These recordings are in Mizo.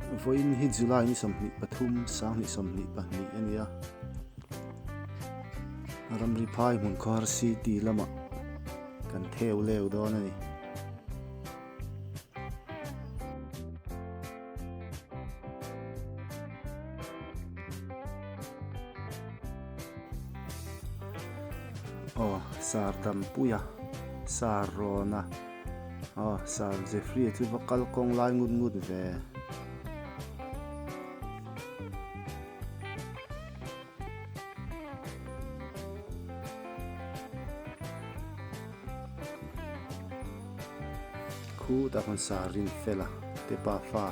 Vawiin hi July ni 23, 2022 a ni a. Ramri phai hmun khawhar city lamah kan theu leu dawn a ni. Aw sar dampuia sar rawna aw sar Jeffrey chu va kal kawng lai ngut ngut ve. Khutah khan sar rin fel a te pafa.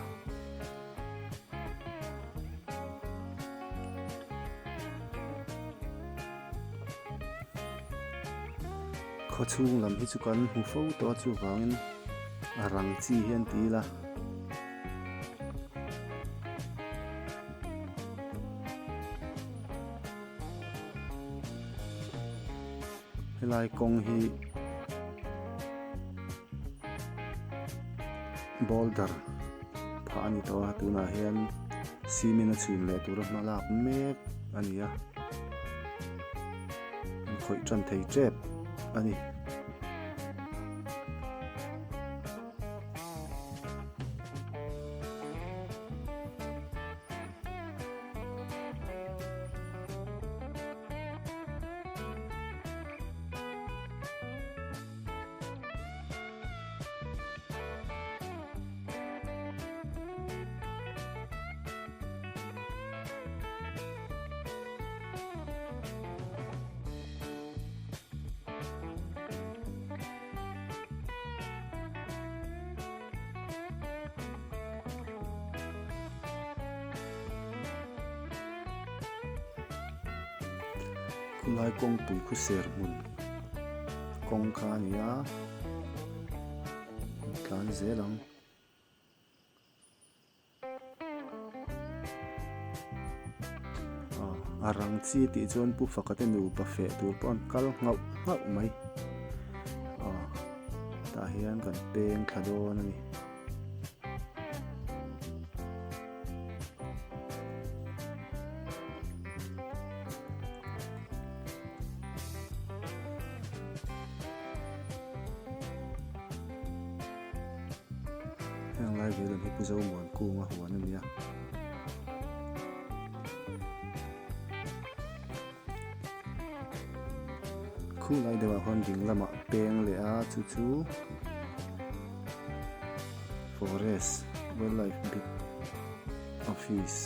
Khawchhung lam hi chu kan hmu fo tawh a chuvangin a rang chi hian ti ila. Helai kawng hi boulder phah a ni tawh a tunah hian cement a chhun leh tura hma lak mek a ni a an khawih tan thei tep a ni. Khulai kawngpui khu ser hmun kawng kha a ni a tlan zel ang. A rang chi tih chuan pu faka te nupa feh tur pawh an kal nghauh nghauh mai tah hian kan peng thla dawn a ni. Heng lai ve lam hi Pu Zomuan kunga huan a ni a. Khu lai deuhah khuan ding lamah peng leh a chu chu Forest Wildlife Bit Office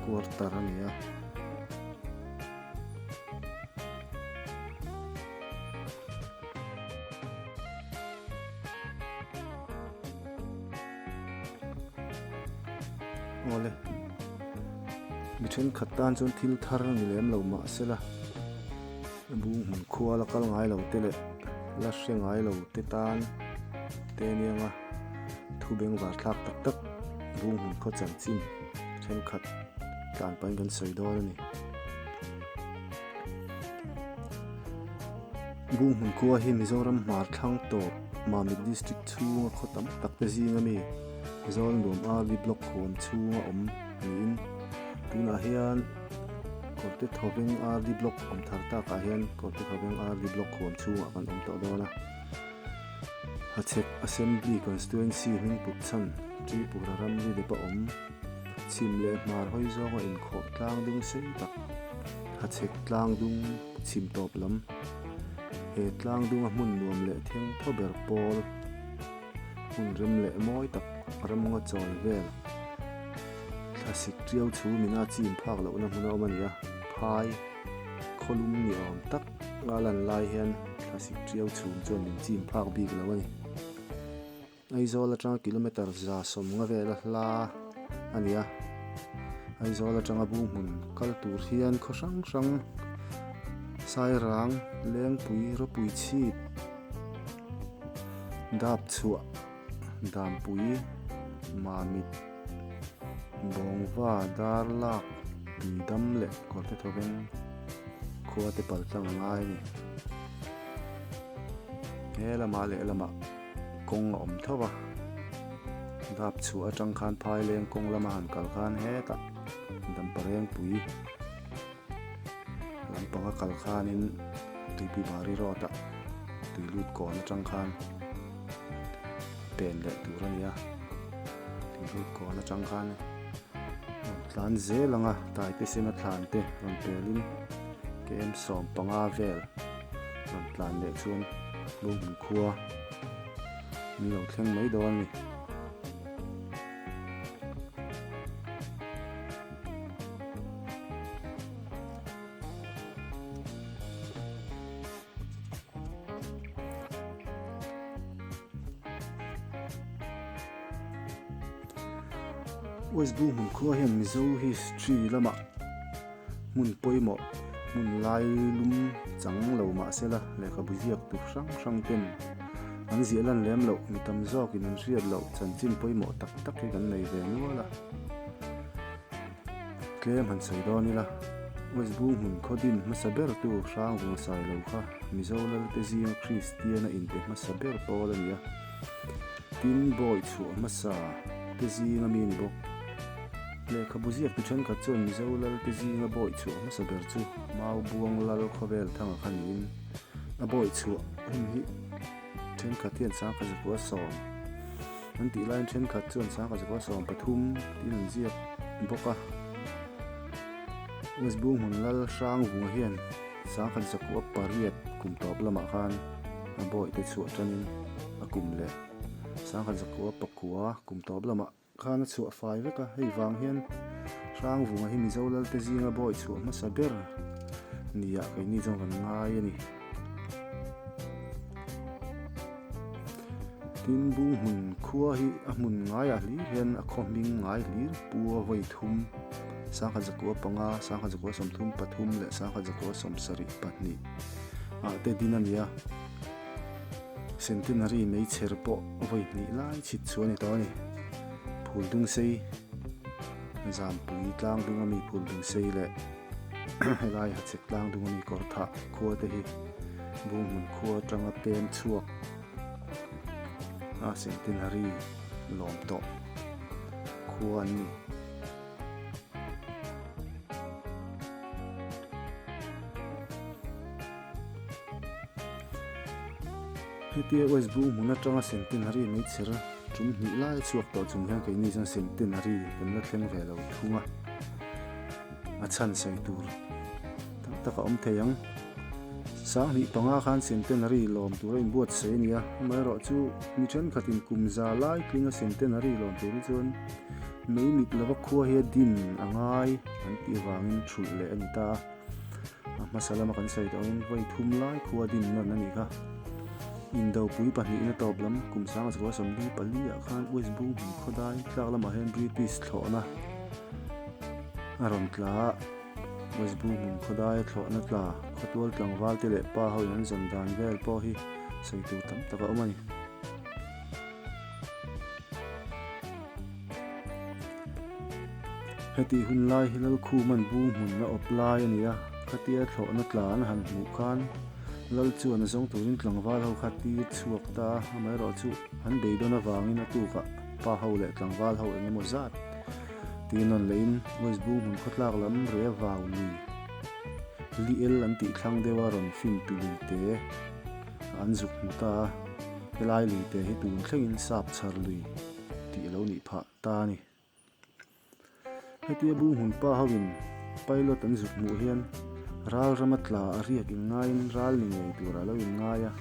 quarter a ni a. Awle mi thenkhat tan chuan thil thar a ni lem lo mahsela bung hmun khua la kal ngai lo te leh la hre ngai lo te tan te anianga thu bengvar thlak tak tak bung hmun khaw chanchin thenkhat tlan pahin kan sawi dawn a ni. Bunghmun khua hi Mizoram hmar thlang tawp Mamit District chhunga khaw tam tak te zinga mi Zawlnuam RV Block huam chhunga awm niin tunah hian Kawrte Thawveng RV Block awm thar takah hian Kawrte Thawveng RV Block huam chhungah kan awm tawh dawn a. Hachhek Assembly Constituency hming put chhan Tripura ramri dep a awm. Chhim leh hmar hawi zawnga inkhawh tlang dung sei tak, Hachhek tlang dung chhim tawp lam. He tlang dunga hmun nuam leh theng thaw ber pawl, hmun rem leh mawi tak ramngaw chawi vel, thlasik tiau chhumina chim phak lohna hmun a awm a ni a, phai khawlum ni awm tak a lan lai hian thlasik tiau chhum chuan min chim phak bik lo a ni. Aizawl atanga kilometre 150 vela hla a ni a, Aizawl atanga Bunghmun kal tur hian khaw hrang hrang Sairang, Lengpui, Rawpui chhip, Dapchhuah, Dampui, Mamit, Bawngva, Darlak, Tuidam leh Kawrte Thawveng khua te paltlang a ngai a ni. He lamah lehlamah. Kawng a awm tho a. Dap chhuah atang khan Phaileng kawng lama han kal khan hetah Damparengpui lampanga kal khanin Tuipuibari road ah tuilut kawn atang khan pen leh tur a ni a, tuilut kawn atang khan rawn tlan zel ang a, taite sena thlan te rawn pelin km 15 vel rawn tlan leh chuan Bunghmun khua min lo thleng mai dawn a ni. West Bunghmun khua hian Mizo history lamah hmun pawimawh hmun lai lum chang lo mah sela lehkhabu ziak tur hrang hrang ten an ziah lan lem loh mi tam zawkin an hriat loh chanchin pawimawh tak tak hi kan nei ve nual a. Tlem han sawi dawn ila, West Bunghmun khaw din hmasa bertu Hrangvunga Sailo kha Mizo Lalte zinga Kristiana inte hmasa ber pawl a ni a. Tin, bawi chhuah hmasa te zinga mi a ni bawk. Lehkhabu ziaktu thenkhat chuan Mizo Lalte zinga bawi chhuah hmasa ber chu Mau Buang Lal Khawvel Thanga kha niin a bawi chhuah hun hi Thenkhat hian 1910 an tih laiin thenkhat chuan 1913 tiin an ziak bawk a. West Bunghmun Lal Hrangvunga hian 1908 kum tawp lamah khan a bawihte chhuah tanin a kum leh 1909 kum tawp lamah Khan a chhuah fai vek a, hei vang hian Hrangvunga hi Mizo Lalte zinga bawi chhuah hmasa ber nia keini chuan kan ngai a ni. Tin, Bunghmun khua hi a hmun ngaiah hlir hian a khaw hming ngai hlir pu a vawi thum, 1905, 1933 leh 1972 ah te din a ni a. Centenary meichher pawh vawi hnih lai chhit chhuah a ni tawh a ni. Phul dung sei, Zampui tlang dung ami phul dung sei leh helai Hachhek tlang dung ami kawr thah khua te hi Bunghmun khua atanga pem chhuak a Centenary lawm tawh khua an ni. Hetia West Bunghmun atanga Centenary meichher tum hnih lai a chhuak tawh chung hian keini chuan Centenary kan la thleng ve lo thung a, a chhan sawi tur tam tak a awm thei ang. 2005 khan Centenary lawm tur a inbuatsaih a ni a, amaherawhchu mi thenkhatin kum za lai tlinga Centenary lawm tur hi chuan mei mit lova khua hi a din a ngai an tih avangin thulh leh a ni ta a. A hmasa lama kan sawi tawh angin vawi thum lai khua din nawn a nih kha. Indopui pahnihna tawp lam kum 1944 ah khan West Bunghmun khawdai tlak lamah hian British thlawhna a rawn tla a. West Bunghmun khawdai thlawhna tla khawtual tlangval te leh pa ho in an zawn dan vel pawh hi sawi tur tam tak a awm a ni. Hetih hun lai hi Lalkhuman Bunghmun a awp lai a ni a, khatia thlawhna tla an han hmuh khan Lal chuan a zawng turin tlangval ho kha tir chhuak ta a, amaherawhchu an beidawn avangin a tukah pa ho leh tlangval ho eng emaw zat tir nawn lehin West Bunghmun khawtlak lam re vau lui li el an tih thlang deuha rawn fin tu lui te an zuk hmu ta a, helai lui te hi tun thlengin sap chhar lui tih a lo nih phah ta a ni. Hetia Bunghmun pa hoin pilot an zuk hmuh hian ral rama tla a riak inngaiin ral ni ngei tur a lo inngai a,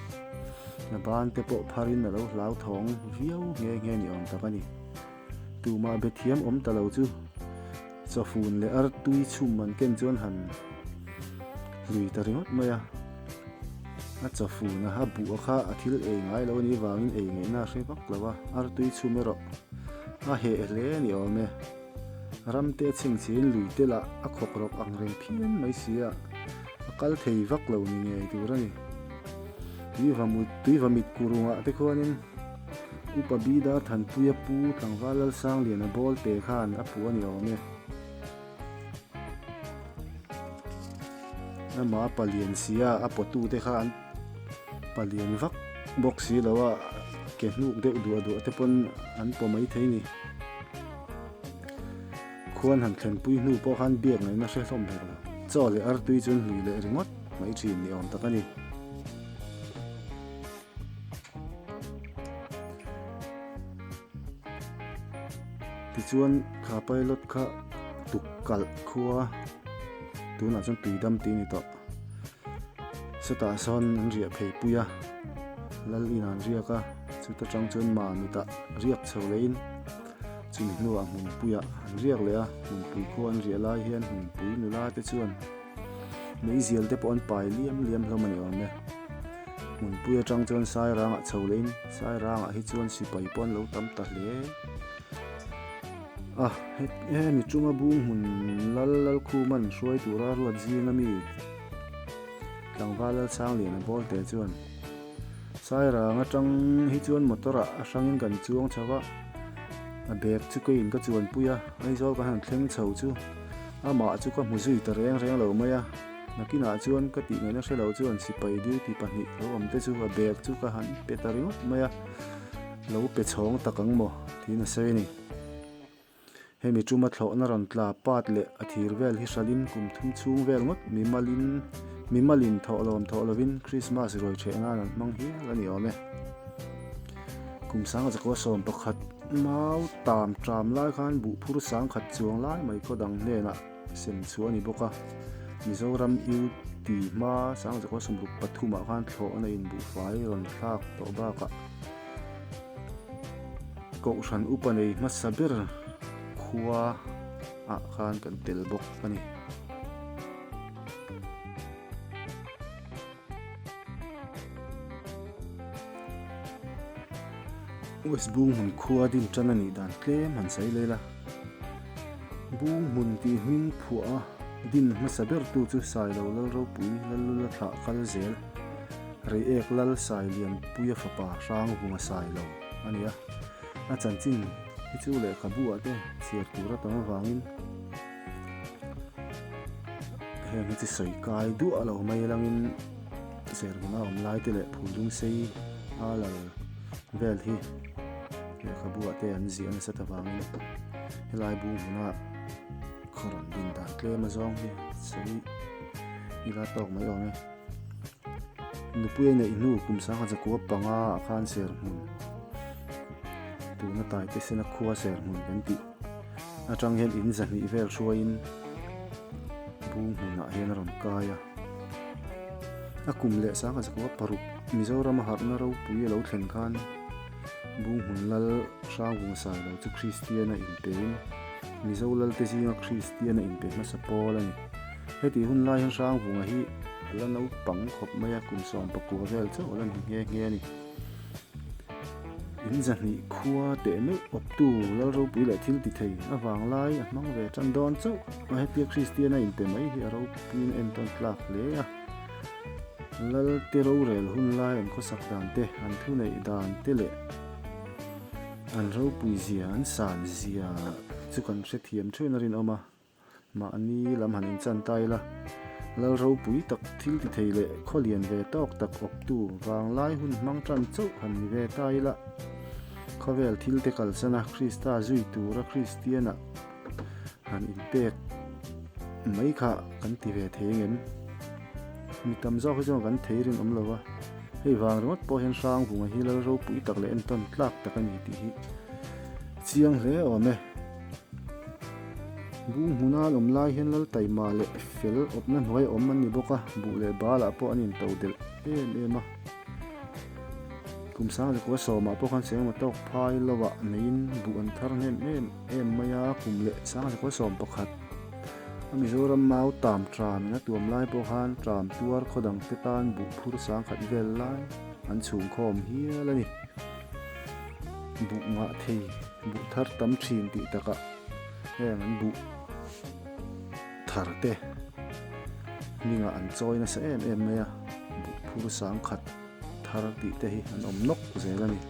a ban te pawh pharin a lo hlauthawng viau nghe nghe ni awm tak a ni. Tumah be thiam awm ta lo chu chawfun leh artui chhum an ken chuan han hlui ta ringawt mai a. A chawfun a a buh a kha a thil ei ngai lo a nih vangin ei ngaihna a hre vak lo a, artui chhum erawh a heh hle a ni awm e. Ramte a chhengchhiin lui te lah a khawk rawk ang reng phian mai si a, a kal thei vak lo ni ngei tur a ni. Tui va mit kurungah te khuanin Upa Bidar Thanpuia pu Tlangval Lalsangliana bawl te khan a puh a ni awm e. Amah a palian si a, a pawtu te kha an palian vak bawk si lo a. Ke hnuk deuh duah duah te pawn an paw mai thei ni. Khuan han thlenpui hnu pawh khan biak ngaihna hre hlawm hek lo. Chaw leh artui chuan hlui leh ringawt mai thin ni awm tak a ni. Tichuan kha pilot kha tuk kalh khua tunah chuan tuidam tih a ni tawh. Sawtah sawn an riah phei pui a, lal inah an riak a, chuta tang chuan Mamitah riak chho lehin chumi hnuah hmunpuiah an riak leh a, hmunpui khua an riah lai hian hmunpui nula te chuan meizial te pawh an pai liam liam hlawm a ni awm e. Hmunpui atang chuan Sairangah chho lehin Sairangah hi chuan sipai pawh an lo tam ta hle a, hemi chunga bung hmun lal Lalkhuman hruai tura ruat zinga mi tlangval Lalsangliana Bawlte chuan Sairang atang hi chuan motor ah a hrangin kan chuang chho a, a bag chu keiin ka chuanpui a, Aizawl kan han thleng chho chu amah chu ka hmu zui ta reng reng lo mai a. Nakinah chuan ka tih ngaihna hre lo chuan sipai duty pahnih lo awm te chu a bag chu ka han pe ta ringawt mai a, lo pe chhawng tak ang maw tiin a sawi a ni. Hemi tuma thlawhna rawn tla pat leh a thir vel hi hralin kum thum chhung vel ngawt mimalin mimalin thawh lawm thawh lovin Krismas ruai ṭheh nan an hmang hial a ni awm e. Kum sanga zakua 11 mau tam ṭam lai khan buhphur sangkhat chuang lai mai khaw dang hnenah sem chhuah a ni bawk a, Mizoram UT hma Sangzakaw 63 ah khan thlawhna inbuhfai rawn thlak tawh bakah Kohhran upa nei hmasa ber khua ah khan kan tel bawk a ni. West Bunghmun khua din tan a nih dan tlem han sawi leh la. Bunghmun tih hming phuah a din hmasa bertu chu Sailo Lalropui Lallula thlah kal zel Reiek Lal Sailianpuia fapa Hrangvunga Sailo a ni a. A chanchin hi chu lehkhabu ah te chhiar tur a tam avangin heng hi chu sawi kai duah lo mai langin serhmun a awm lai te leh phul sei a lal vel hi lehkhabu ah te an ziah nasa ta vangin helai bung hmuna khaw rawn din dan tlem a zawng hi sawi ila tawk mai awm e. Nupui a neih hnu kum sangha zakua panga ah khan serhmun tuna taite sena khua serhmun kan tih atang hian in zahnih vel hruaiin bung hmunah hian a rawn kai a. A kum leh sangha zakua paruk Mizoram a harhna ropui a lo thlen khan bung hmun lal Hrangvunga Sailo chu Kristian a inpein Mizo lalte zinga Kristian a inpe hmasa pawl a ni. Heti hun lai hian Hrangvunga hi a la naupang khawp mai a, kum 19 vel chauh a la ni nghe nghe a ni. In zahnih khua teh meuh awptu Lalropui leh thil ti thei avang lai a hmang ve tan dawn chauh a, hetia Kristian a inpe mai hi a ropuiin a entawn tlak hle a. Lalte rorel hun lai an khawsak dan te, an thuneih dan te leh an ropui zia, an san zia chu kan hrethiam theuhin a rinawm a. Mahni lam han inchan ta ila, lal ropui tak thil ti thei leh khaw lian ve tawk tak awptu vanglai hun hmang tan chauh han ni ve ta ila, khawvel thil te kalsana Krista zui tura Kristiana han inpek mai kha kan ti ve thei ang em? Mi tam zawk hi chuan kan thei rinawm lo va, hei vang ringawt pawh hian Hrangvunga hi lal ropui tak leh entawn tlak tak a ni tih hi chiang hle awm e. Bung hmuna an awm lai hian lal taima leh fel awpna hnuai awm an ni bawk a, buh leh balah pawh an into delh em em a. Kum sang zakua sawmah pawh khan sengma tawk phai lovah neiin buh an thar hnem em em mai a, kum leh sang zakua 11 a Mizoram mau tam tram in a tuam lai pawh khan tram tuar khaw dang te tan buh phur sangkhat vel lai an chhungkhawm hial a ni. Buh ngah thei, buh thar tam thin tih takah heng an buh thar te hmingah an chawi nasa em em mai a, buh phur sangkhat thar tih te hi an awm nawk zel a ni.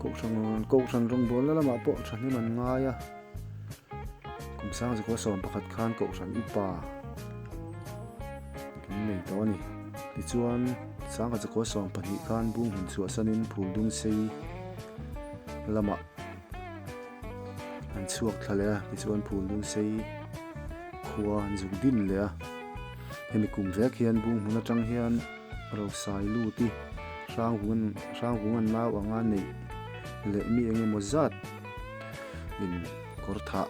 Kohhran kohhran rawngbawlna lamah pawh thahnem an ngai a, kum sang zakua 11 khan kohhran upa. ni tawh a ni. Tichuan, Sangha Chakua 12 khan Bunghmun chhuahsanin Phuldungsei lamah an chhuak thla leh a, tichuan Phuldungsei khua an zuk din leh a. Hemi kum vek hian Bunghmun atang hian Rosai lut i Hrangvungan Hrangvungan nau anga neih leh mi eng emaw zat in kawr thah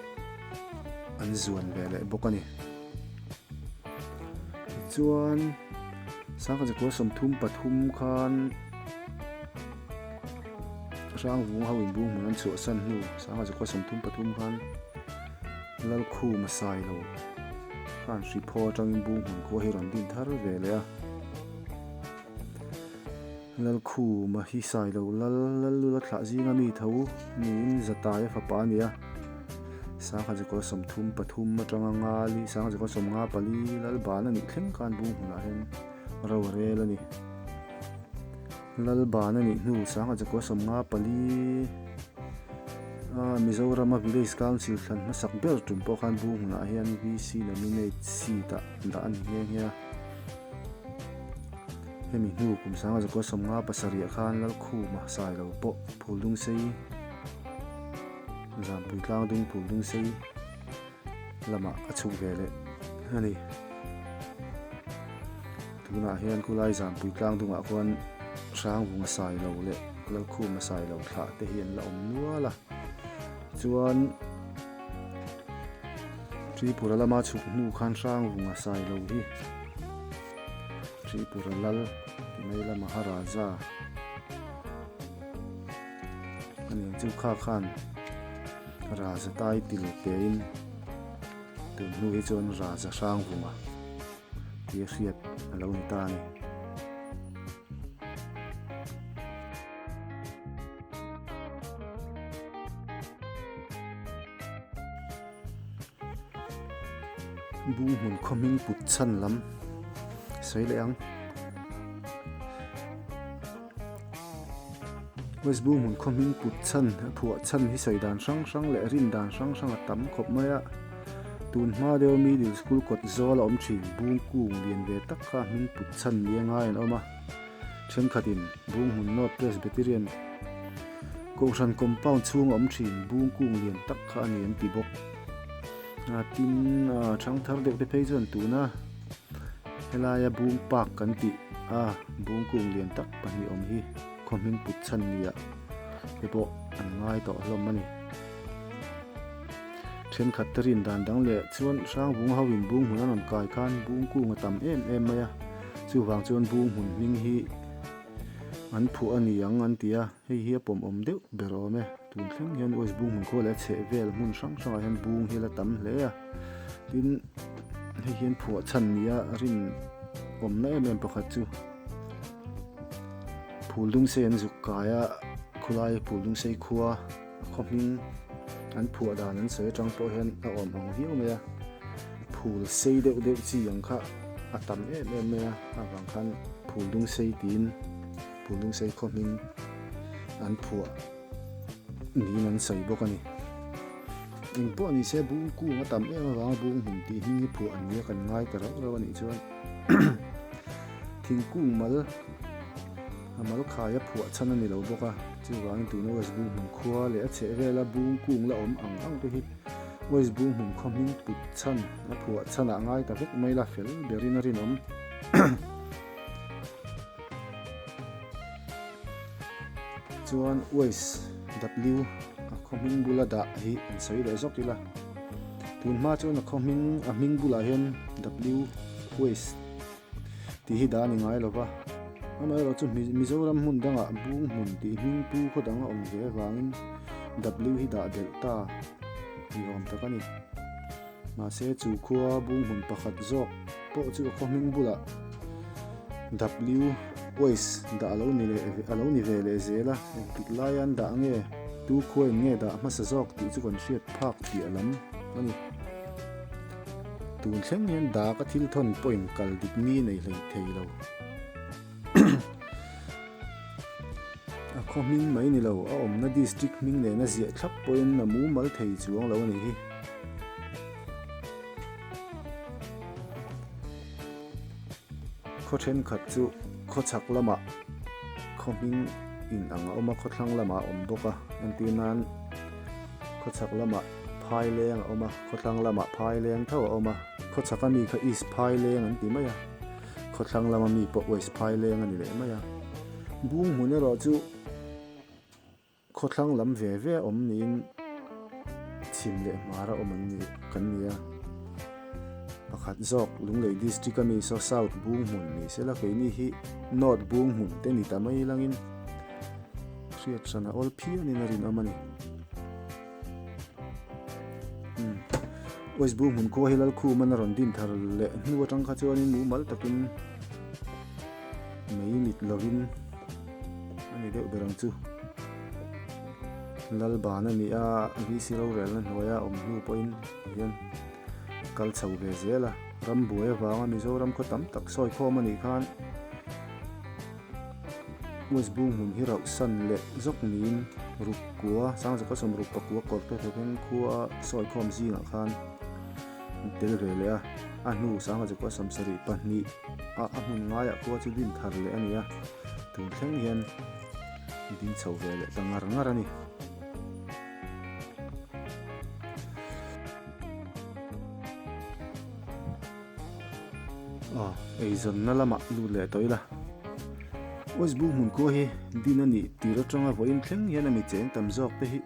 an zuan ve leh bawk a ni. Tichuan Sangha Chakua 33 khan Hrangvung ho in Bunghmun an chhuahsan hnu Sangha Chakua 33 khan Lalkhuma Sailo khan Hriphaw atangin Bunghmun khua hi rawn din thar ve leh a. Lalkhuma hi Sailo lal Lallula thlah zinga mi tho niin Zataia fapa a ni a. Sangha Chakua 33 atanga Ngali Sangha Chakua 54 Lalban a nih thleng khan Bunghmunah hian ro a rel a ni. Lalban a nih hnu Sangha Chakua 54 a Mizorama Village Council thlan hmasak ber tum pawh khan Bunghmunah hian VC nominate seat ah dah a ni nghe nghe a. Hemi hnu kum Sangha Chakua 57 khan Lalkhuma Sailo pawh Phuldungsei Zampui Tlangdung Phuldungsei lamah a chhuk ve leh a ni. Tunah hian khulai Zampui Tlangdungah khuan Hrangvunga Sailo leh Lalkhuma Sailo thlah te hi an la awm nual a. Chuan Tripura lama chhuk hnu khan Hrangvunga Sailo hi Tripura Lal ti mai la Maharaja a ni ang chu kha khan Raja title pein tun hnu hi chuan Raja Hrangvunga tih a hriat a lo ni ta a ni. Bunghmun khaw hming put chhan lam sawi leh ang. West Bunghmun khaw hming put chhan a phuah chhan hi sawi dan hrang hrang leh rin dan hrang hrang a tam khawp mai a. Tun hma deuh middle school kawt zawl a awm thin Bungkung lian ve tak kha hming put chhan ni a ngai an awm a. Thenkhatin Bunghmun North Presbyterian Kohhran compound chhung a awm thin Bungkung lian tak kha a ni an ti bawk. Tin, thangthar deuh te phei chuan tuna helaia Bung Park kan tih a Bungkung lian tak pahnih awm hi khaw hming put chhan nia te pawh an ngai tawh hlawm a ni. Thenkhat te rin dan dang leh chuan Hrangvung ho in Bunghmun an rawn kai khan Bungkung a tam em em mai a, chuvang chuan Bunghmun hming hi an phuah a ni ang an ti a, hei hi a pawmawm deuh ber awm e. Tun thleng hian West Bunghmun khua leh a chheh vel hmun hrang hrangah hian bung hi a la tam hle a, tin hei hian phuah chhan nia rin awmna em em pakhat chu Phuldungsei an zuk kai a, khulai Phuldungsei khua. A khaw hming an phuah dan an sawi atang pawh hian a awm ang viau mai a, phul sei deuh deuh chi ang kha a tam em em mai a, avang khan phul dung sei tiin phul dung sei khaw hming an phuah niin an sawi bawk a ni. Eng pawh ni se bung kung a tam em avanga bung hmun tih hming hi phuah an nia kan ngai ta rauh rauh a nih chuan thingkung mal A mal khai a phuah chhan a ni lo bawk a, chuvangin tuna West Bunghmun khua leh a chheh vela bung kung la awm ang ang te hi West Bunghmun khaw hming put chhan a phuah chhanah ngai ta vek mai la fel berin a rinawm. Chuan West W a khaw hming bula dah hi an sawi leh zawk ila, tun hma chuan a khaw hming a hming bulah hian W West tih hi dah a ni ngai lo va, amaherawh chu Mizoram hmun dangah bung hmun tih hming pu khaw dang a awm ve avangin W hi dah belh ta ni awm tak a ni. Mahse chu khua bung hmun pakhat zawk pawh chu a khaw hming bulah W Waste dah a lo ni leh a lo ni ve leh zel a, engtik laia an dah nge tu khuain nge dah hmasa zawk tih chu kan hriat phak piah lam a ni. Tun thleng hian dak a thil thawn pawhin kal dik ni nei hlei thei lo. A khaw hming mai ni lo, a awmna district hming nena ziah thlap pawhin a mumal thei chuang lo a nih hi. Khaw thenkhat chu khawchhak lamah khaw hming in ang a awm a, khawthlang lamah a awm bawk a. Entir nan khawchhak lamah Phaileng a awm a, khawthlang lamah Phaileng tho a awm a. Khawchhak ami kha East Phaileng an ti mai a, khawthlang lama mi pawh West Phaileng a ni leh mai a. Bung hmun erawh chu. Khawthlang lam ve ve a awm niin chhim leh hmar a awm an ni kan ni a. Pakhat zawk Lunglei District a mi saw South bung hmun ni sela keini hi North bung hmun te ni ta mai langin hriat hran a awl phianin a rinawm a ni. Umm West bung hmun khua hi Lalkhuman a rawn din thar leh hnu atang kha chuanin mumal takin Mei mit lovin a ni deuh ber ang chu. Lalban a ni a, VC rorelna hnuaia awm hnu pawhin hian kal chho ve zel a. Rambuai avanga Mizoram khaw tam tak sawi khawm a nih khan West Bung hmun hi rauh san leh zawk niin Rukkua, Sangzaka sawmruk pakua kawrte thawkeng khua sawi khawm zingah khan an tel ve leh a, a hnu sangha chu kua samsarih pahnih a a hmun ngaiah khua chu din thar leh a ni a, tun thleng hian ding chho ve leh ta ngar ngar a ni. Aw eizawnna lamah lut leh tawh ila West Bung hmun khua hi din a nih tir atanga vawiin thleng hian a mi cheng tam zawk te hi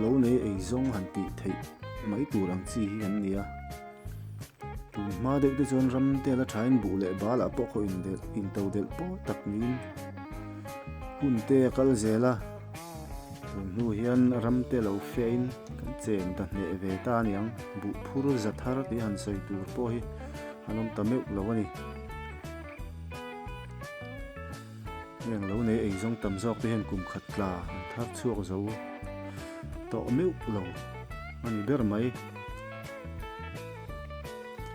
lo nei eizawng han tih theih mai tur ang chi hi an ni a. Tun hma deuh te chuan ram te la thain buh leh balah pawh khaw indelh into delh pawh tak niin hun te a kal zel a. Tun hnu hian ram te lo fiahin kan chen ta hneh ve ta a niang. Buh phur za thar tih han sawi tur pawh hi an awm ta meuh lo a ni. Heng lo nei eizawng tam zawk te hian kum khat tla an thar chhuak zo tawh meuh lo a ni ber mai.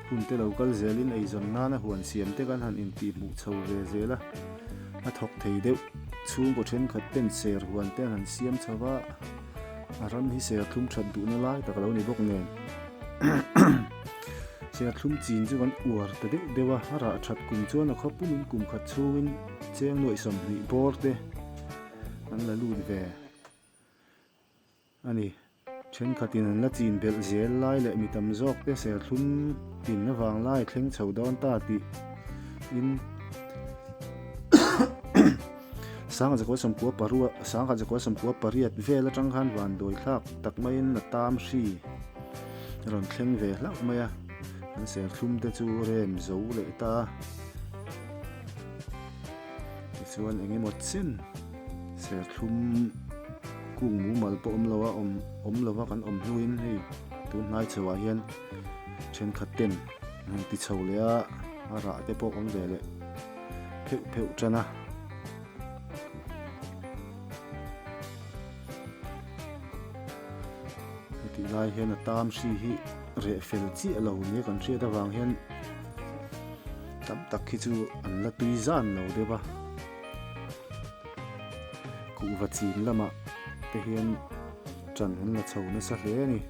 Hun te lo kal zelin eizawn nana huan siam te kan han intihhmuh chho ve zel a, a thawk thei deuh. Chhungkaw thenkhat ten ser huan te an han siam chho va, a ram hi serthlum that duhna lai tak a lo ni bawk nen. Serthlum chin chu kan uar ta deuh deuh a, a rah that kum chuan a khaw pumin kum khat chhungin cheng nuaih 20 bawr te an la lut ve a ni. Thenkhatin an la chin belh zel lai leh mi tam zawk te serthlum tin avang lai thleng chho dawn ta tih in Sangha zakua sawmkua parua Sangha zakua sawmkua pariat vel atang khan vanduai thlak tak maiin a tam hri rawn thleng ve hlauh mai a, an serthlum te chu rem zo leh ta a. Tichuan eng emaw chen serthlum kung mumal pawh awm lo a awm awm lova kan awm hnuin hei tun hnai chhoah hian thenkhat ten an han ti chho leh a, a rah te pawh awm ve leh. pheuh pheuh tan a. Hetih lai hian a tam hri hi reh fel chiah lo nia kan hriat avang hian tam tak hi chu an la tui zan lo deuh a. Kuhva chin lamah te hian ṭan an la chho nasa hle a ni.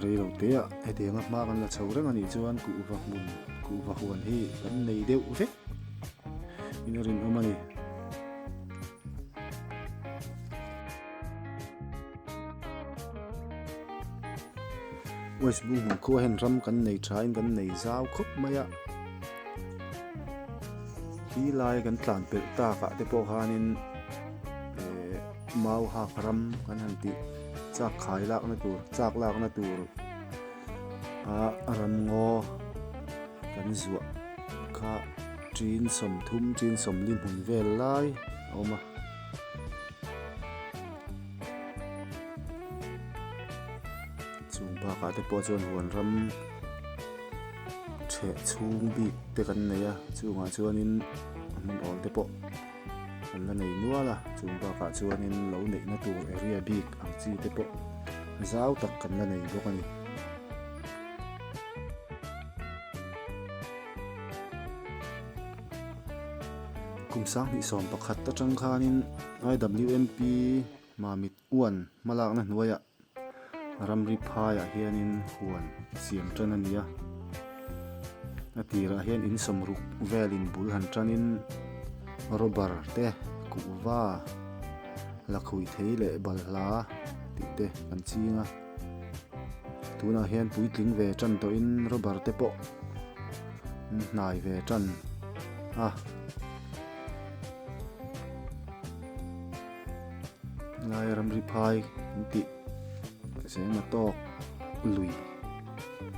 Rei lo te ah hetianga hma kan la chho reng a nih chuan kuhva hmun kuhva huan hi kan nei deuh vek in a rinawm a ni. West Bung hmun khua hian ram kan nei tha in kan nei zau khawp mai a, ti lai kan tlan pelh tak ah te pawh khanin eh mau hak ram kan han tih chak khai lakna tur chak lakna tur a ram ngaw kan zuah kha tin 30 tin 40 hmun vel lai a awm a. Chung bakah te pawh chuan huan ram theh chhung bik te kan nei a chungah chuanin a hmun awl te pawh an la nei nual a chung bakah chuanin lo neihna tur area bik ang chi te pawh zau tak kan la nei bawk a ni. Kum 2011 atang khanin IWMP Mamit Uan hmalakna hnuaiah ramri phaiah hianin huan siam tan a ni a. A tirah hian in sawmruk velin bul han tanin rubber te kuhva lakhuih thei leh balhla tih te kan ching a tunah hian puitling ve tan tawhin rubber te pawh an hnai ve tan a. Lai ramri phai an tih Sengma tawk lui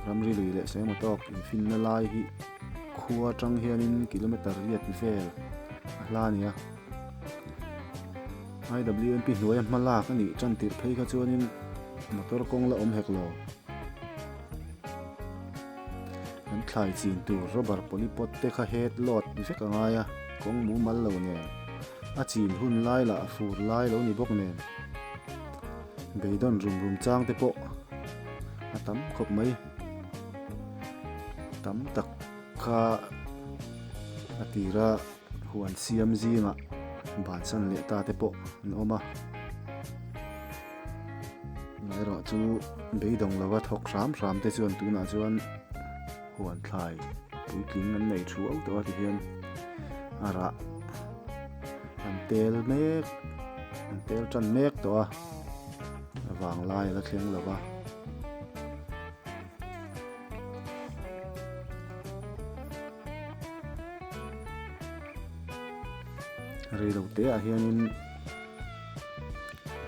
ramri lui leh Sengma tawk infinna lai hi khua atang hianin kilometer riat vel a hla a ni a. IWMP hnuaia hma lak a nih tan tirh phei kha chuanin motor kawng la awm hek lo. Kan thlai chin tur rubber polypot te kha head load vek a ngai a, kawng mumal lo nen. A chin hun lai lah fur lai lo ni bawk nen. Beidawn rum rum chang te pawh a tam khawp mai. Tam tak kha a tira huan siam zingah bansan leh ta te pawh an awm a. Erawh chu beidawng lova thawk hram hram te chuan tunah chuan huan thlai puitling an nei thu auh tawh a tihian a rah an tel mek an tel tan mek tawh a a vang lai a la thleng lo va. Reilote ah hianin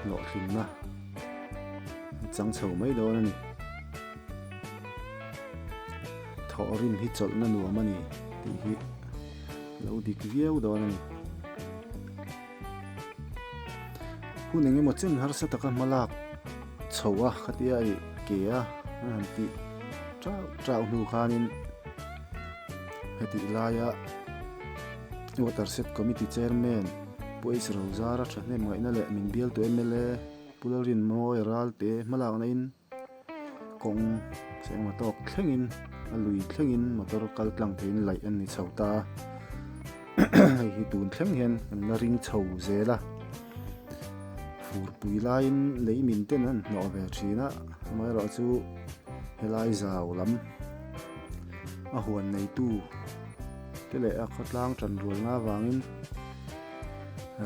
hlawhtlinna an chang chho mai dawn a ni. Thawhrim hi chawlhna nuam a ni tih hi lo dik viau dawn a ni. Hun eng emaw chen harsa taka hma lak chho a khatia ih ke a an han tih chauh chauh hnu khanin hetih laia Water Set Committee Chairman Pu H Rozara thahnem ngaihna leh min bialtu mla Pu Lalrinmawia Ralte hmalakna in Kawng chengma tawk thlengin a lui thlengin motor kal tlang theiin laih an ni chho ta a, hei hi tun thleng hian an la ring chho zel a, furpui laiin lei min ten an hnawh ve thin a, amaherawhchu helai zau lam a huan neitu te leh a khawtlang tanrualna avangin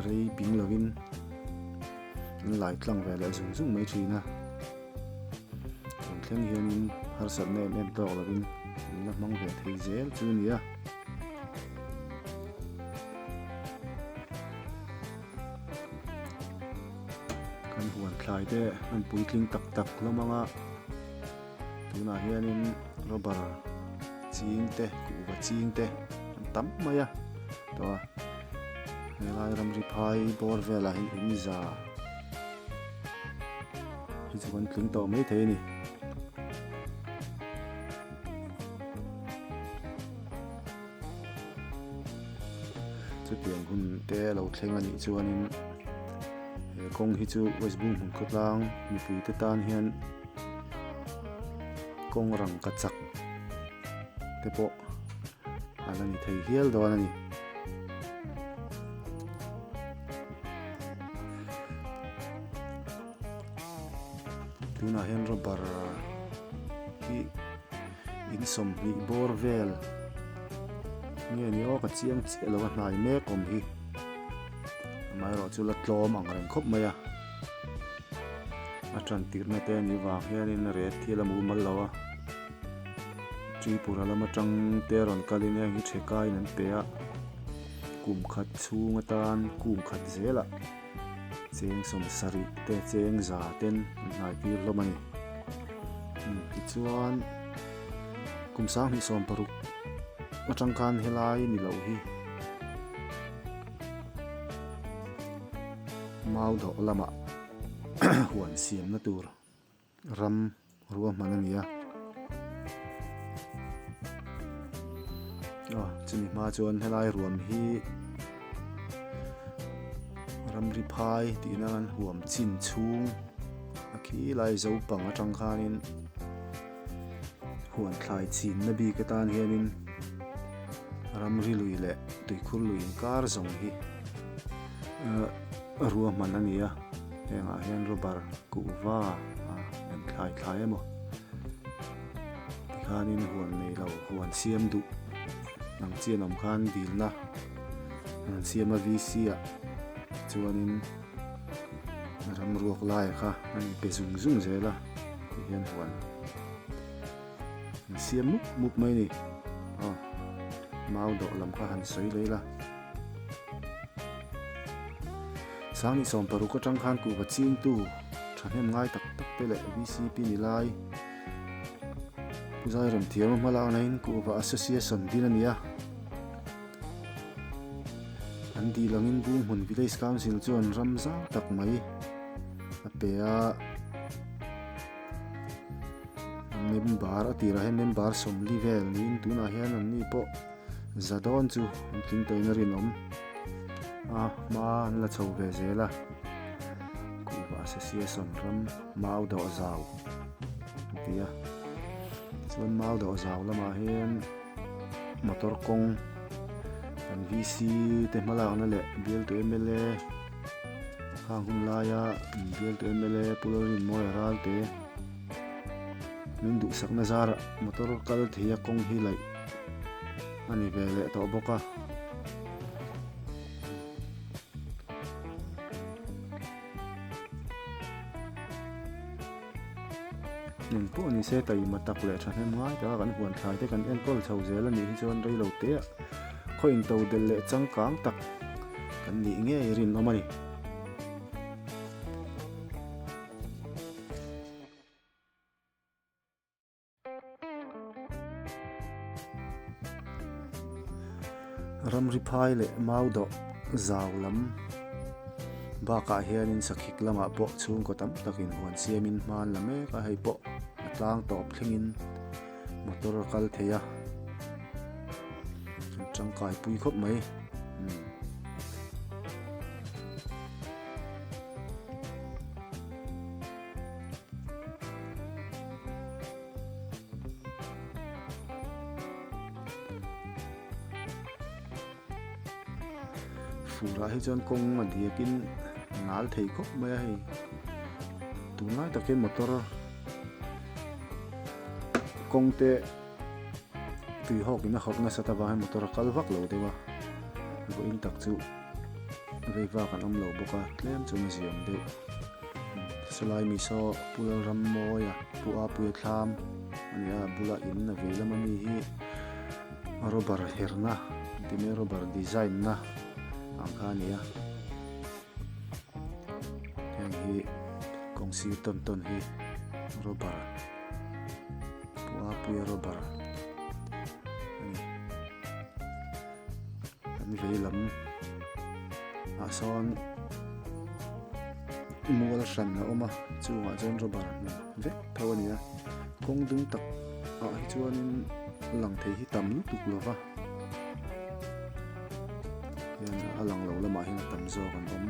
rei ping lovin an lai tlang ve leh zung zung mai thin a. Tun thleng hianin harsatna em em tawk lovin an la hmang ve thei zel chu a ni a. Kan huan thlai te an puitling tak tak hlawm ang a, tunah hianin rubber ching te kuhva ching te an tam mai a tawh a, helai ramri phai bawr velah hian in za. Hi chu kan tling tawh mai thei a ni. Chutiang hun te a lo thleng a nih chuanin he kawng hi chu West Bunghmun khawtlang mipui te tan hian kawng rangka chak te pawh a la ni thei hial dawn a ni. Tunah hian rubber hi in 20 bawr vel nge ni aw ka chiang chiah lo a hnai mek awm hi amaherawhchu la tlawm ang reng khawp mai a a tan tirhna te anih vang hianin ret hi a la mumal lo a Tripura lam atang te rawn kalin heng hi thekaiin an pe a kum khat chhung atan kung khat zelah. Cheng 70 te cheng za ten an hnai tir hlawm a ni. Tichuan kum 2016 atang khan helai ni loh hi mau dawh lamah huan siamna tur Ram ruahman a ni a. Aw chumi hma chuan helai ruam hi ramri phai tih nan huam chin chhung a khi lai zopang atang khanin huan thlai chinna bik atan hianin ramri lui leh tuikhur lui inkar zawng hi ruahman a ni a hengah hian rubber kuhva a en thlai thlai emaw. Tikhanin huan nei lo, huan siam duh ang chi an awm khan dilna an siam a VC ah chuanin ram ruak laia kha a inpe zung zung zel a tihian huan an siam mup mup mai a ni. Aw mau dawh lam kha han sawi leh ila. Sangni 60 atang khan kuhva chingtu thahnem ngai tak tak te leh VCP ni lai Pu Zairem Thiama hma lakna in kuhva association din a ni a. An dil angin Bunghmun Village Council chuan ram zau tak mai a pe a. Member a tirah hian member 40 vel niin tunah hian anni pawh Za dawn chu an tling tawhin a rinawm a, hma an la chho ve zel a, Kuhva Association ram mau dawh zau an ti a, chuan mau dawh zau lamah hian motor kawng kan VC te hmalakna leh bialtu mla khang hun laia bialtu mla Pu Lalrinmawia Ralte min duhsakna zarah motor kal thei a kawng hi laih a ni ve leh tawh bawk a. Eng pawh ni se taima tak leh thahnem ngai taka kan huan thlai te kan enkawl chho zel a nih hi chuan reilo te ah khaw into del leh changkang tak kan nih ngei rinawm a ni. Ramri phai leh mau dawh zau lam bakah hianin sakhik lamah pawh chhungkaw tam takin huan siamin hma an la mek a, hei pawh a tlang tawp thlengin motor a kal thei a, an tangkai pui khawp mai. Furah hi chuan kawng a diakin a nal thei khawp mai a hei tunlai tak hian motor kawng te tui hawk in a hawrh nasat avang hian motor a kal vak lo deuh a vawiin tak chu vei vak an awm lo bawk a tlem chuan a ziam deuh. Sawlai mi saw Pu Lalrammawia Pu Apuia thlam a ni a a bula in a vei lama mi hi rubber herna an ti mai rubber design na ang kha a ni a heng hi kawng sir tawn tawn hi rubber Pu Apuia rubber a ni. Kan vei lam ah sawn mual hran a awm a chungah chuan rubber hmun vek tho a ni a kawng dung tak ah hi chuanin lang thei hi tam lutuk lo va hian a lang lo lamah hian a tam zawk an awm.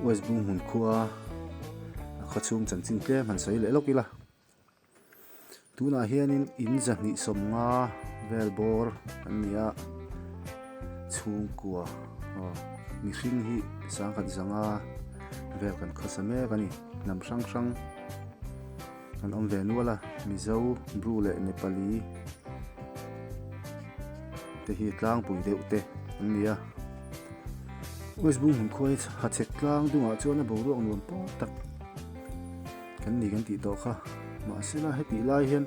West Bunghmun khua a khawchhung chanchin tlem han sawi leh lawk ila. Tunah hianin in zahnih 50 vel bawr an ni a, chhungkua aw mihring hi sangkhat zanga vel kan khawsa mek a ni. Hnam hrang hrang an awm ve nual a, Mizo, Bru leh Nepali te hi tlangpui deuh te an ni a. West Bunghmun khua hi hachhek tlang dungah chuan a boruak nuam pawh tak. Kan ni kan tih tawh kha mahsela hetih lai hian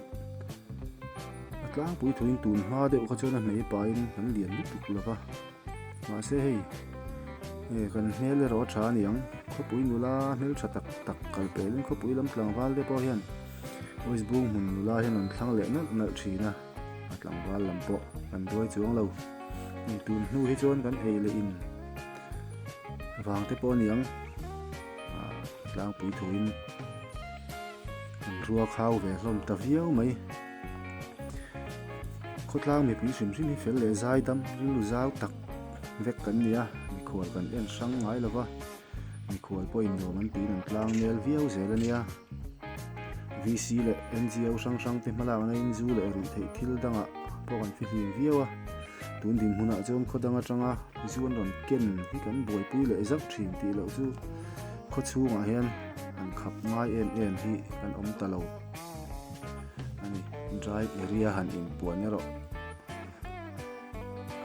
a tlangpui thuin tun hma deuh kha chuan a hmei pahin kan lian lutuk lo va mahse hei eh kan hmel erawh a tha a ni ang khawpui nula hmel tha tak tak kal pelin khawpui lam tlangval te pawh hian West Bunghmun nula hian an thlang leh nalh nalh thin a a tlangval lam pawh kan duai chuang lo hei tun hnu hi chuan kan ei leh in vang te pawh a ni ang. Tlangpui thuin an rua khau ve hlawm ta viau mai. Khawtlang mipui hrim hrim hi fel leh zai dam rilru zau tak vek kan ni a, mikhual kan en hrang ngai lo va, mikhual pawhin nuam an tiin an tlang nel viau zel a nia. VC leh NGO hrang hrang te hmalakna in zu leh ruih theih thil dangah pawh kan fihlim viau a, tun dinhmunah chuan khaw dang atanga zu an rawn ken hi kan buaipui leh zauh thin tih loh chu khaw chhungah hian han khap ngai em em hi kan awm ta lo a ni. Dry area han inpuan erawh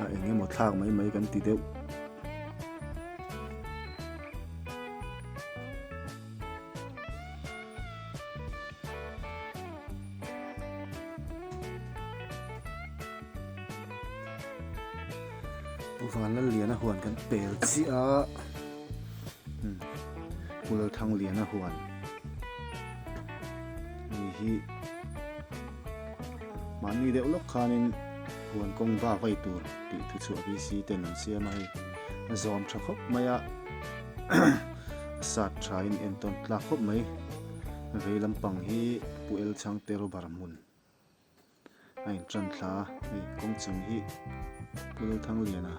a eng emaw thlak mai mai kan ti deuh. Pu Vanlalliana huan kan pel chiah a Pu Lalthangliana huan ni hi mahni deuh lawk khanin huan kawng bak a ei tur tih thu chhuah VC ten an siam a hei a zawm tha khawp mai a. A sat tha in entawn tlak khawp mai. Vei lampang hi Pu El Chhangte rubber hmun a in tan thla a, hei kawng chung hi Pu Lalthangliana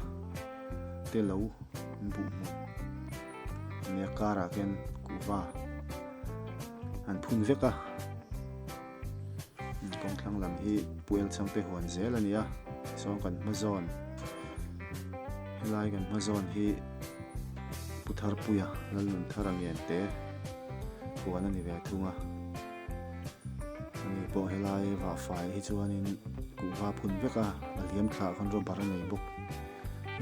te lo buh hmun a nia karah khian kuhva an phun vek a. Kawng thlang lam hi Pu El Chhangte huan zel a ni a, sawn kan hma zawn helai kan hma zawn hi Pu Tharpuia Lalnunthara Ngente huan a ni ve thung a, ani pawh helai vahfai hi chuanin kuhva phun vek a, a liam thlah khan rubber a nei bawk.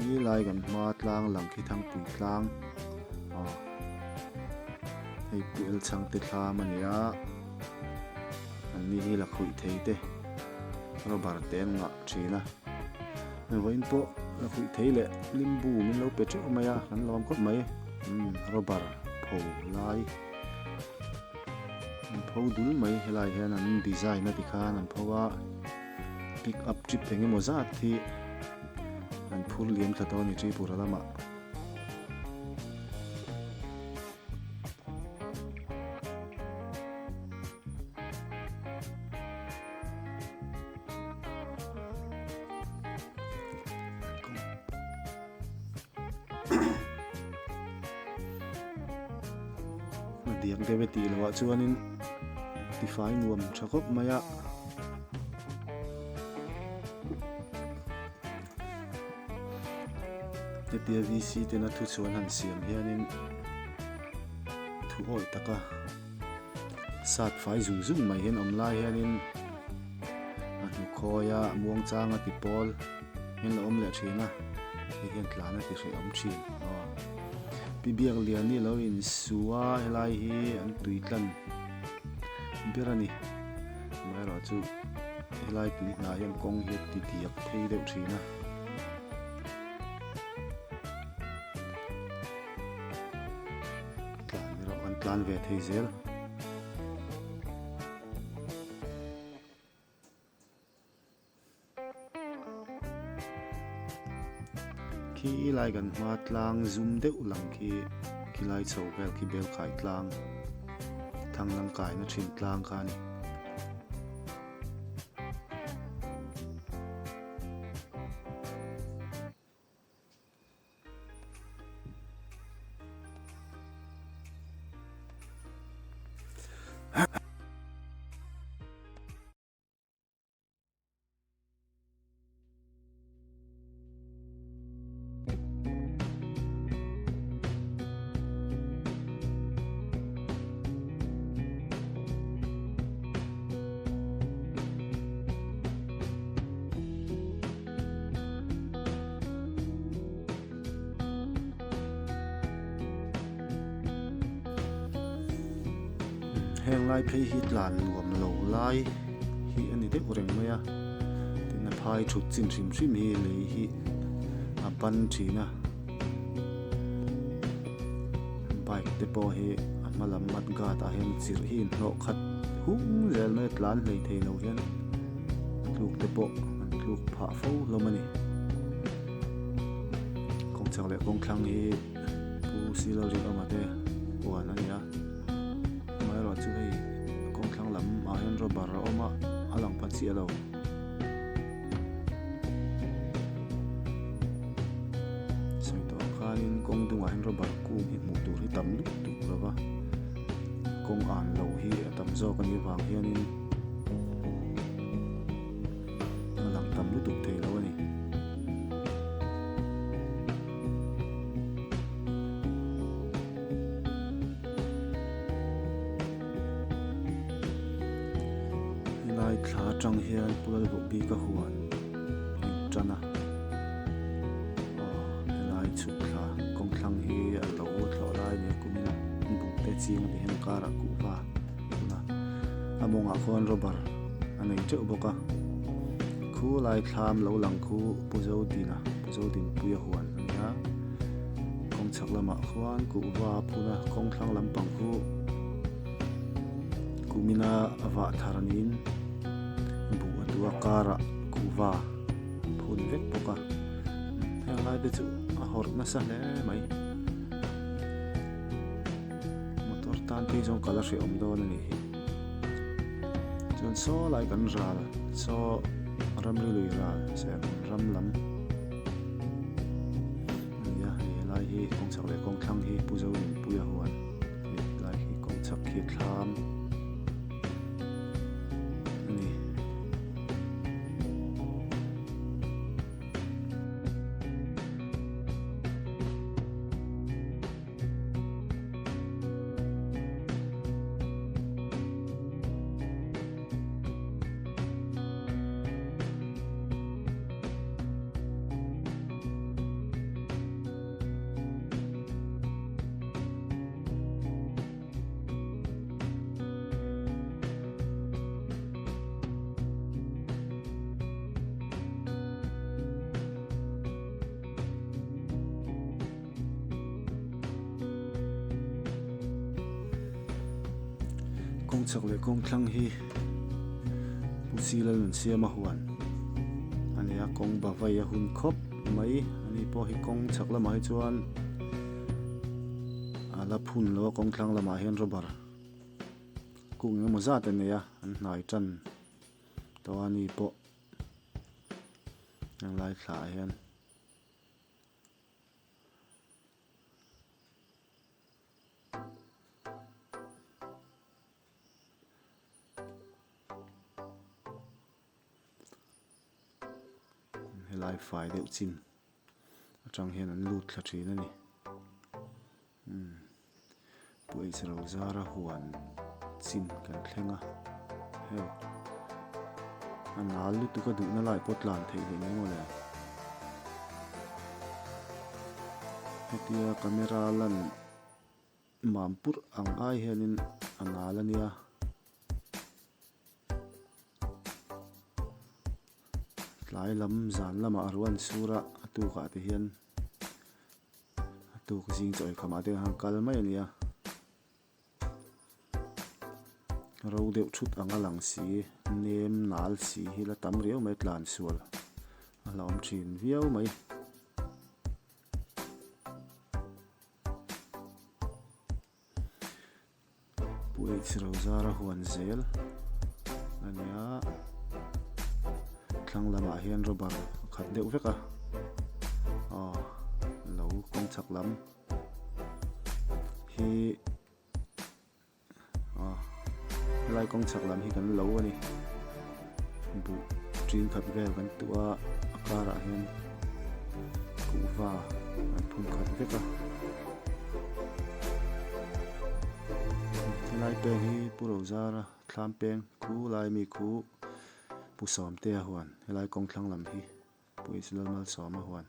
Helai kan hma tlang lang khi Thangpui tlang aw hei Pu El Chhangte thlam a ni a. An ni hi la khuih thei te rubber te an ngah thin a, vawiin pawh la khuih thei leh limbu min lo pe teuh mai a kan lawm khawp mai umm rubber pho lai an pho dul mai helai hian an design a tikhan an pho a pick up trip eng emaw zat hi an phur liam thla tawh a ni Tripura lamah. Diak deuh e tih loh ah chuanin tifai nuam tha khawp mai a. Hetia VC tena thu chhuan han siam hianin thu awih taka sat fai zung zung mai hian awm lai hianin a hnukhawi a muang changa ti pawl hian la awm leh thin a hei hian tlan a ti hrehawm thin aw Pi Biakliani lo insu a helai hi an tui tlan ber a ni amaherawhchu helai tui hna hian kawng hi a ti diak phei deuh thin a. Tlan erawh kan tlan ve thei zel. Khi lai kan hma tlang zum deuh lang khi khi lai chho vel khi belkhai tlang thanglang kaina thin tlang kha a ni. Heng lai phei hi tlan nuam lo lai hi a ni deuh reng mai a tin a phai thut chin hrim hrim hi lei hi a ban thin a bike te pawh hi a hma lam mud guard ah hian chirh hi inhnawh khat hung zel mai a tlan hlei thei lo hian tluk te pawh an tluk phah fo hlawm a ni kawng chak leh kawng thlang hi Pu Silalrinawma te huan a ni a amaherawh chu hei kawng thlang lam ah hian rubber a awm a a lang pha chiah lo. Kawng dungah hian rubber kung hi hmuh tur hi tam lutuk lo va, kawng an loh hi a tam zawk a nih avang hianin a lang tam lutuk thei lo a ni. Helai thla atang hian Pulalbawk bik a huan a intan a, aw helai chhuk thla kawng thlang hi a lo thlawh lai nia kumin a buk te ching a ti hian a karah kuhva a hun a, a mawngah khuan rubber a nei teuh bawk a, khu lai thlam lo lang khu Pu Zodina Pu Zodinpuia huan a ni a, kawng chhak lamah khuan kuhva a phun a, kawng thlang lampang khu kumina a vah thar niin buh a duh a karah kuhva a phun vek bawk a, heng lai te chu a hawrh nasa hle mai. Motor tan phei zawng kal a hrehawm dawn a nih hi. Chuan saw lai kan ral saw ramri lui ral serhmun ram lam a ni a, hei helai hi kawng chhak leh kawng thlang hi Pu Zorinpuia huan hei helai hi kawng chhak khi thlam a ni. Kawng chhak leh kawng thlang hi Pu Sila nun siam a huan a ni a, kawng bavai a hun khawp mai a ni pawh hi kawng chhak lamah hi chuan a la phun lo a, kawng thlang lamah hian rubber kung engemaw zat a nei a, an hnai tan tawh a ni pawh helai thla ah hian. Helai fai deuh chin atang hian an lut thla thin a ni. Umm Puaih ro zara huan chin kan thleng a hei a nal lutuk a duhna lai pawh tlan theih leh mai mawle. Hetia camera lan mam purh ang ai hianin a nal a nia. Tlai lam zan lamah a ruan sur a, a tukah te hian a tuk zing chaw eikham ah te khan kal mai a nia. Ro deuh thut ang a lang si, nem nal si hi la tam riau mai tlan sual a hlauhawm thin viau mai. Pu H Rozara huan zel a nia thlang lamah hian rubber a khat deuh vek a aw lo kawng chhak lam hi aw helai kawng chhak lam hi kan lo a ni buh ṭin khat vel kan tuah a a karah hian kuhva an phun khat vek a helai peng hi Pu Rozara thlam peng khu lai mi khu Pu Sawmtea huan helai kawng thlang lam hi Pu Islalmalsawma huan.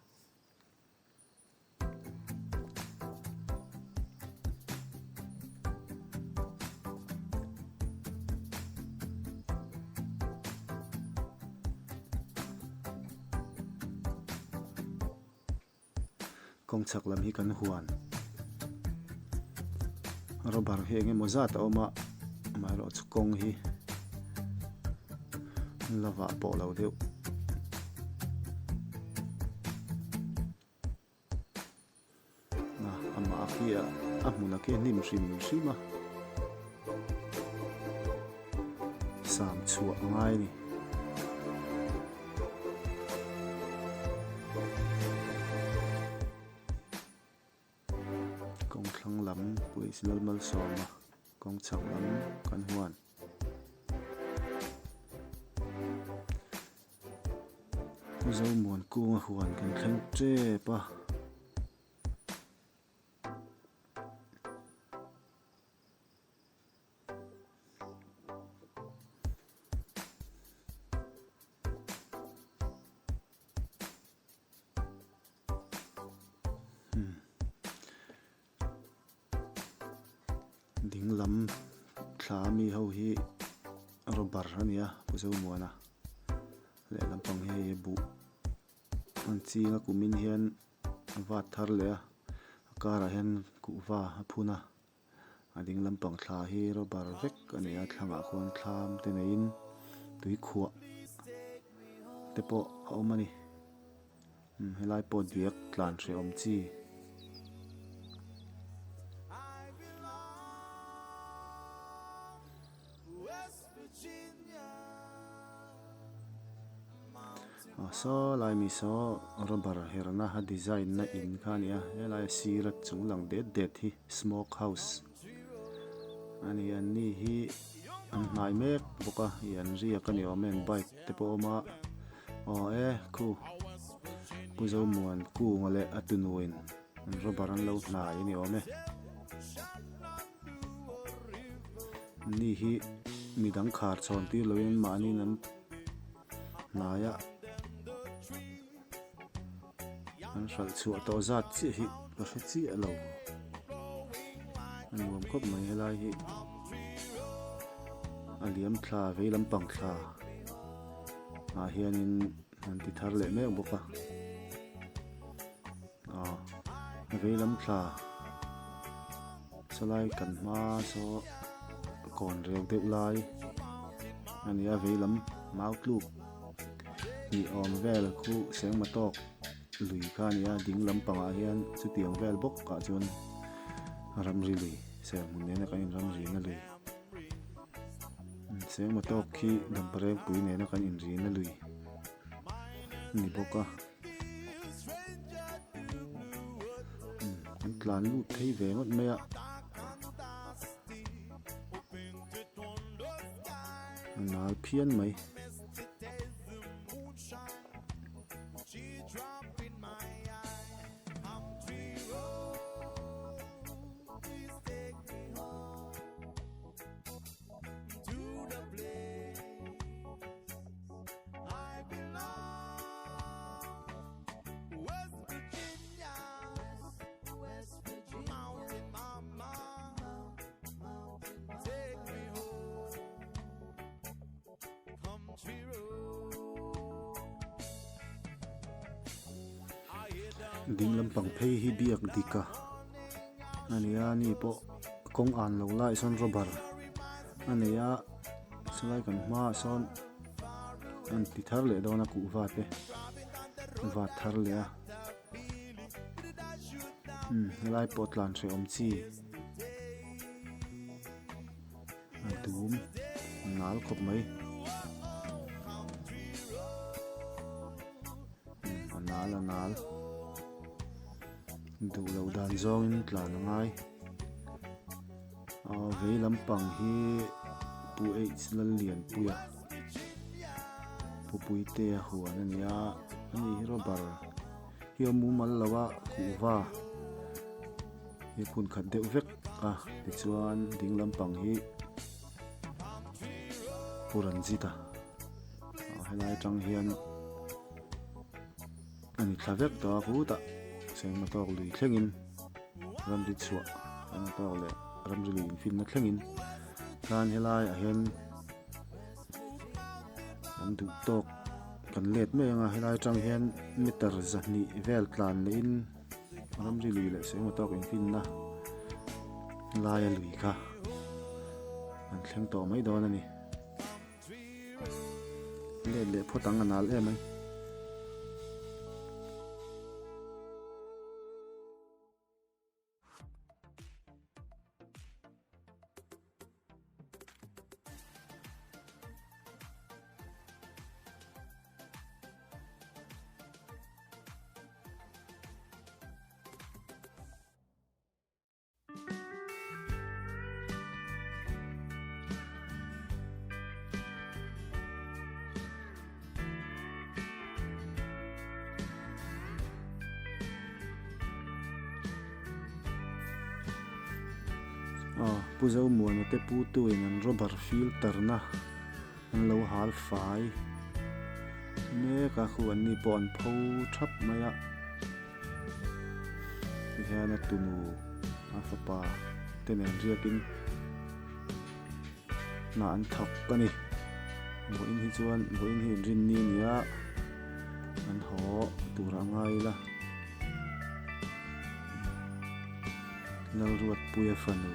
Kawng chhak lam hi kan huan rubber hi eng emaw zat a awm a amaherawhchu kawng hi la vah pawh lo deuh. Amah khi a hmun a khi a hnim hrim hrim a sam chhuah a ngai a ni. Kawng thlang lam Pu H Lalmalsawma kawng chhak lam kan huan. Pu Zomuan kunga huan kan thleng tep a. Ding lam thla ami ho hi rubber a ni a Pu Zomuana lehlam pang hi hei buh an ching a kumin hian a vat thar leh a a karah hian kuhva a phun a a ding lampang thla hi rubber vek a ni a thlangah khuan thlam te neiin tui khuah te pawh a awm a ni helai pawh diak tlan hrehawm chi. Aw saw lai mi saw rubber herna a design na in kha a ni a helai a sir a chung lang det det hi smoke house a ni an ni hi an hnai mek bawk a ih an riak a ni awm e an bike te pawh a awm a aw e khu Pu Zomuan kunga leh a tunuin an rubber an lo hnai a ni awm e. Ni hi midang khar chhawn tir loin mahniin an hnaia an hralh chhuah tawh zat chiah hi ka hre chiah lo a nuam khawp mai helai hi a liam thla vei lampang thla ah hianin an ti thar leh mek bawk a ah vei lam thla sawlai kan hma saw kawn reu deuh lai a ni a vei lam mau tluk ni awm vel khu sengma tawk lui kha a ni a ding lampangah hian chutiang vel bawk ah chuan ramri lui serhmun nena kan inramrina lui sengma tawk khi damparengpui nena kan inrina lui a ni bawk a. An tlan lut thei ve ngawt mai a. A nal phian mai. Ding lampang phei hi biak dik a a ni a ni pawh kawng an lo lai sawn rubber a nei a chulai kan hmaah sawn an ti thar leh dawn a kuhva te vat thar leh a umm helai pawh tlan hrehawm chi a dum a nal khawp mai umm a nal a nal duh loh dan zawngin tlan a ngai. Aw vei lampang hi Pu H Lallianpuia Pu Puitea huan a ni a ani hi rubber hi a mumal lo a kuhva hi phun khat deuh vek a tichuan ding lampang hi Pu Ranjit-a ah helai atang hian a ni thla vek tawh a khutah sengma tawk lui thlengin. Ramri chhuah eng tawk leh ramri lui infinna thlengin khan helaiah hian an duh tawk kan let mai ang a helai atang hian meter zahnih vel tlan lehin ramri lui leh sengmaw tawk infinna laia lui kha an thleng tawh mai dawn a ni. Let leh phawt ang a nal em mai. Aw Pu Zomuana te pu tu in an rubber filter na an lo hal fai mek a khu an ni pawh an pho thap mai a tihian a tunu a fapa te nen riak in hna an thawk a ni vawiin hi chuan vawiin hi inrinni a ni a an haw tur a ngai ila. Lalruatpuia fanu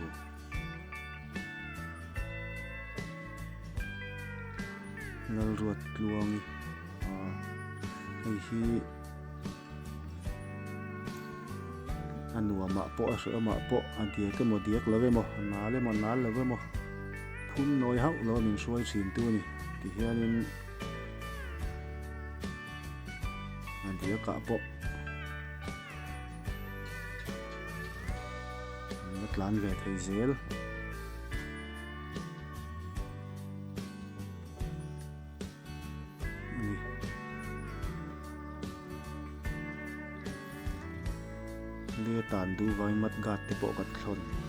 Lalruattluangi ah hei hi a nuamah pawh a hrehawmah pawh a diak emaw diak lo emaw a nal emaw nal lo emaw phun nawi hauh lo a min hruai thin tu a ni tihianin a diakah pawh. An la tlan ve thei zel. Ani. Le tan duh vangin mud guard te pawh kan thlawn.